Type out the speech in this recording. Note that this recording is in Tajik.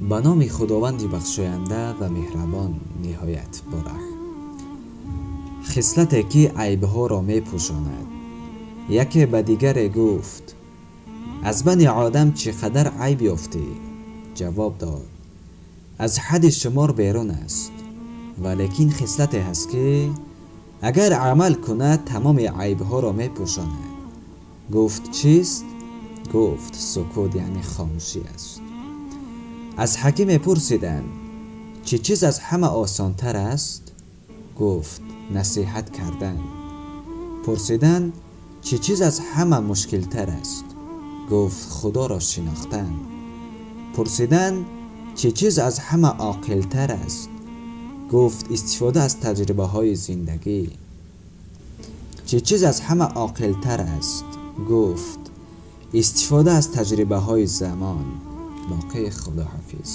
Ба номи Худованди бахшоянда ва меҳрабон, ниҳоят бораҳм. Хислате, ки айбҳоро мепӯшонад. Яке ба дигаре гуфт: «Аз бани одам чӣ қадар айб ёфтӣ?» Ҷавоб дод: «Аз ҳадди шумор берун аст, валекин хислате ҳаст, ки агар амал кунад, тамоми айбҳоро мепӯшонад». Гуфт: «Чист?» Гуфт: «Сукут, яъне хомӯшӣ аст». Аз ҳакиме пурсиданд: «Чӣ чиз аз ҳама осонтар аст?» Гуфт: «Насиҳат кардан». Пурсиданд: «Чӣ чиз аз ҳама мушкилтар аст?» Гуфт: «Худоро шинохтан». Пурсиданд: «Чӣ чиз аз ҳама оқилтар аст?» Гуфт: «Истифода аз таҷрибаҳои зиндагӣ». Чӣ чиз аз ҳама оқилтар аст? Гуфт: «Истифода аз таҷрибаҳои замон». Боқӣ худоҳофиз.